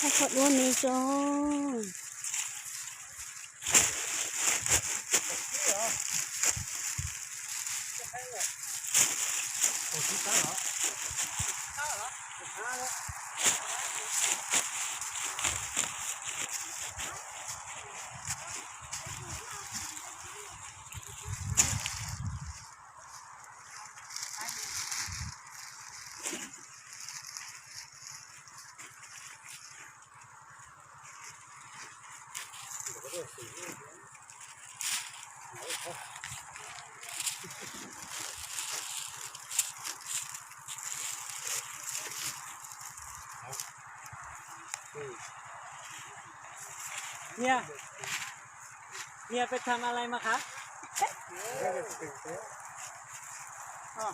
Qhov duab me tso. Nia, nia ไปทำอะไรมาครับ อ๋อ